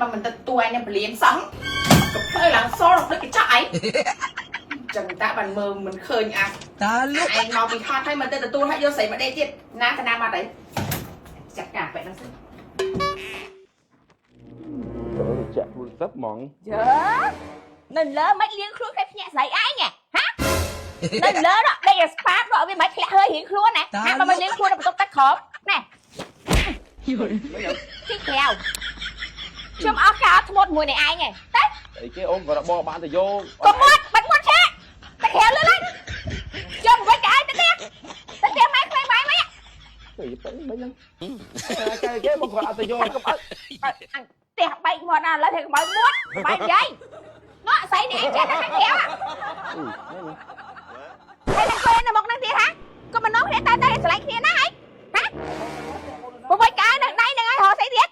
បើមិនទៅទួឯងនឹងពលានសោះក៏ភ្លើឡើងសរដូចកញ្ចក់អីចឹងតាបានមើលមិនឃើញអា តាលុក ឯងមកពីហត់ហើយមិនទៅទទួលហើយយកស្រីមកដេកទៀតណាកណាមកអីចាត់ការបែបហ្នឹងសិន ចាក់ទូរស័ព្ទហ្មង យើនៅលើមិនលៀងខ្លួនគេភ្ញាក់ស្រីឯងហ៎នៅលើដល់ដេកឲ្យស្ប៉ាតដល់វាមិនធ្លាក់ហើយរៀងខ្លួនណាហាបើមិនលៀងខ្លួននៅបន្ទប់ទឹកក្រោមណែទីក្រៅខ្ញុំអស់ការអត់ធ្មត់មួយនៃឯងឯងតែ អីគេអូនក៏របបានទៅយក កុំមាត់បាត់មាត់ឆាតែក្រៅលឿនឡើងជុំវិញកឯងទៅទៀតទៅទៀតម៉ែក្លែងម៉ែម៉ែ ទៅទៅមិនហ្នឹងគេគេមកគាត់អត់ទៅយក កុំឲ្យអញផ្ទះបែកមាត់ណាឥឡូវគេកុំឲ្យមាត់បែកយាយណោះស្អីនេះឯងចេះតែខាងក្រៅហើយនឹងពេលនៅមុខនឹងទៀតហាកុំមកនងគ្នាតែតែស្រឡាញ់គ្នាណាហីហាបើវិញកៅនៅដៃនឹងហើយរកស្អីទៀត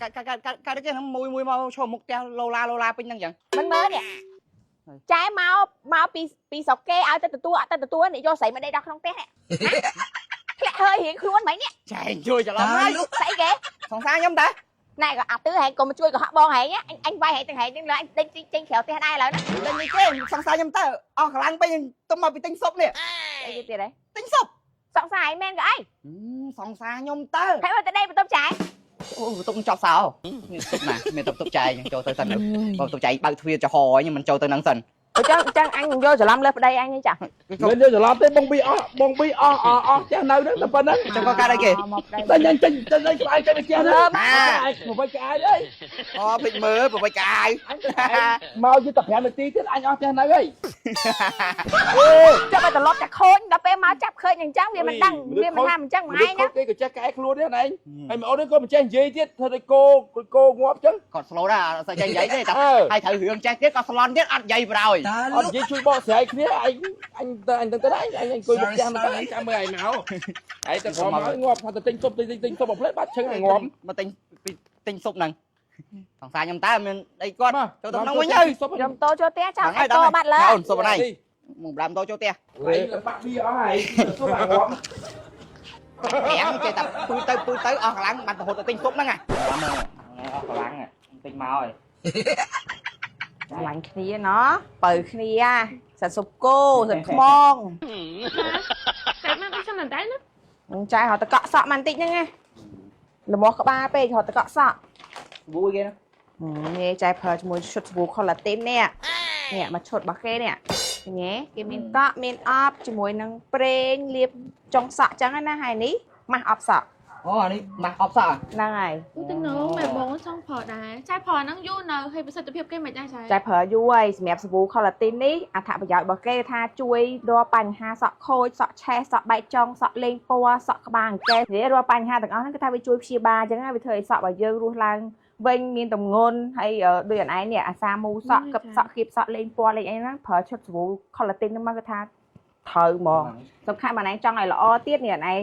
កាកាកាកាគេហ្នឹងមួយមួយមកឈរមុខផ្ទះឡូឡាឡូឡាពេញហ្នឹងចឹង មិនមើលនេះចែមកមកពីពីស្រុកគេឲ្យទៅទទួលអត់ទៅទទួលនេះយកស្រីមកដេកដល់ក្នុងផ្ទះនេះធ្លាក់ហើយរៀងខ្លួនមិននេះ ចែងជួយច្រឡំហើយ ស្អីគេ សង្សារខ្ញុំតា ណែក៏អាទឺហែងកុំមកជួយកុហកបងហែងអញវាយហែងទាំងហែងទាំងលើអញដេញចេញក្រៅផ្ទះដែរឥឡូវណា ដេញគេសង្សារខ្ញុំតើអស់កម្លាំងពេញទុំមកពីទិញស៊ុបនេះ អីគេទៀតហ៎ ទិញស៊ុប សង្សារឯងមែនក៏អី សង្សារខ្ញុំតើ ហើយមកទៅដេកបន្ទប់ចែ អូបន្ទប់ចប់សោមានទុកណាមានទុកចែងចូលទៅសិនបើទុកចែងបើកទ្វារចំហខ្ញុំមិនចូលទៅនឹងសិន អញ្ចឹងអញ្ចឹងអញយកច្រឡំលើប្តីអញនេះចា មិនយកច្រឡំទេបងប៊ីអស់បងប៊ីអស់អស់ផ្ទះនៅហ្នឹងតែប៉ុណ្្នឹង ចឹងក៏កើតអីគេ មកប្តី តែញ៉ាំចេញចេញក្បែរចេញផ្ទះហ្នឹងឯងមកវិញក្អែកអី អូភ្លេចមើលប្រវិចកាយ អញមកយឺតតែ5នាទីទៀតអញអស់ផ្ទះនៅហើយ ចាប់ឲ្យត្រឡប់តែខូចដល់ពេលមកចាប់ឃើញអញ្ចឹងវាមិនដឹងវាមិនថាអញ្ចឹងមួយឯងណា គេក៏ចេះកែខ្លួនដែរឯងហើយមកអូននេះក៏មិនចេះនិយាយទៀតធ្វើដូចគោគោងាប់ចឹង គាត់ slow ដែរអត់សូវចេះនិយាយទេតែហើយត្រូវរឿងចេះទៀតក៏ស្លន់ទៀតអត់និយាយប្រោយ អត់និយាយជួយបកស្រាយគ្នាអញអញទៅអញទៅទៅអញអញអង្គុយមុខផ្ទះមកចាំមើលឯងមកឯងទៅក្រមមកងាប់ថាទៅទិញស៊ុបទិញទិញស៊ុបមកផ្លេតបាត់ឈឹងឲ្យងាប់ មកទិញទិញស៊ុបហ្នឹងសង្សារខ្ញុំតើមានអីគាត់ចូលទៅក្នុងវិញទៅ ស៊ុប ខ្ញុំតចូលផ្ទះចាំឲ្យតបាត់លើ អូនស៊ុបហ្នឹងមកប្រាំតចូលផ្ទះ ឯងបាក់វាអស់ហើយស៊ុបឲ្យងាប់ ប្រាំចេះតែពឺទៅពឺទៅអស់កម្លាំងបានទៅហត់ទៅទិញស៊ុបហ្នឹងហ่ะអស់កម្លាំងទិញមកហើយ ស្រឡាញ់គ្នាណោះបើគ្នាសិតសុបគោសិតខ្មង តែមកដូចខ្ញុំមិនដែរណា ចែរត់តកក់សក់មកបន្តិចហ្នឹងណាលមាស់ក្បាលពេករត់តកក់សក់ វូយគេណា នេះចែប្រើជាមួយឈុតសាប៊ូ collagen នេះនេះមកឈុតរបស់គេនេះឃើញទេគេមានកក់មានអប់ជាមួយនឹងប្រេងលាបចុងសក់ចឹងណាហើយនេះម៉ាស់អប់សក់ អូអានេះម៉ាស់អប់សក់ ហ្នឹងហើយ ទៅនៅម៉ែបងចង់ប្រើដែរចែប្រើហ្នឹងយូរនៅហើយប្រសិទ្ធភាពគេមិនដែរចែ ចែប្រើយូរហើយសម្រាប់សាប៊ូ collagen នេះអត្ថប្រយោជន៍របស់គេថាជួយរាល់បញ្ហាសក់ខូចសក់ឆេះសក់បែកចុងសក់លេងពណ៌សក់ក្បាលអង្គេះនិយាយរាល់បញ្ហាទាំងអស់ហ្នឹងគឺថាវាជួយព្យាបាលអញ្ចឹងណាវាធ្វើឲ្យសក់របស់យើងរស់ឡើងវិញមានទម្ងន់ហើយដូចអនឯងនេះអាសាមូសក់កឹបសក់គៀបសក់លេងពណ៌លេងអីហ្នឹងប្រើឈុតសាប៊ូ collagen ហ្នឹងមកគឺថាត្រូវហ្មងសំខាន់បងឯងចង់ឲ្យល្អទៀតនេះអនឯង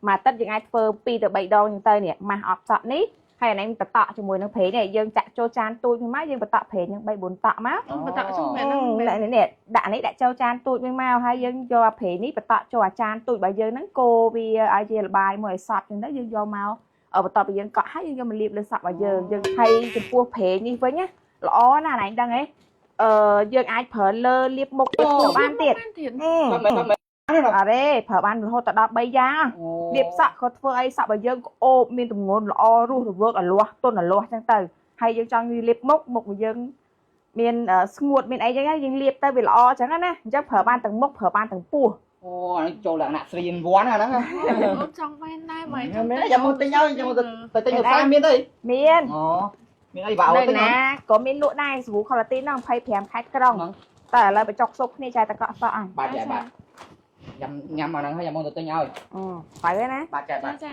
មួយអាទិត្យយើងអាចធ្វើ2ទៅ3ដងអញ្ចឹងទៅនេះម៉ាស់អប់សក់នេះហើយអានេះបតក់ជាមួយនឹងប្រេងនេះយើងចាក់ចូលចានទូចមួយមកយើងបតក់ប្រេងនឹង3 4តក់មក អូបតក់ជុំមែនហ្នឹង នេះនេះដាក់នេះដាក់ចូលចានទូចមួយមកហើយយើងយកអាប្រេងនេះបតក់ចូលអាចានទូចរបស់យើងហ្នឹងកូរវាឲ្យជាលបាយមួយឲ្យសព្វអញ្ចឹងទៅយើងយកមកបន្ទាប់ពីយើងកក់ហើយយើងយកមកលាបលើសក់របស់យើងយើងហើយចំពោះប្រេងនេះវិញណាល្អណាស់ណែដឹងហ៎អឺយើងអាចប្រើលើលាបមុខលាបពោះបានទៀត បានទៀត មិនមិន អរេប្រើបានរហូតដល់3យ៉ាងលាបសក់ក៏ធ្វើអីសក់របស់យើងក៏អូបមានទម្ងន់ល្អរស់រវើកអាលាស់ទន់អាលាស់ចឹងទៅហើយយើងចង់លាបមុខមុខរបស់យើងមានស្ងួតមានអីចឹងយើងលាបទៅវាល្អចឹងណាអញ្ចឹងប្រើបានទាំងមុខប្រើបានទាំងពោះ អូអានេះចូលលក្ខណៈ3 in 1អាហ្នឹង អូចង់បានដែរបើ មែនចាំមកទិញឲ្យចាំមកទៅទិញផ្សារមានទេ មាន អូមានអីបើ នៅ ទិញ ណាក៏មានលក់ដែរសាប៊ូ collagen ហ្នឹង25ខេត្តក្រុងតែឥឡូវបញ្ចុកស៊ុបគ្នាចែកតកក់សក់អញ បាទចែបាទញ៉ាំញ៉ាំអាហ្នឹងហើយចាំមកទៅទិញឲ្យ អឺបាយហើយណា បាទចែបាទ ចា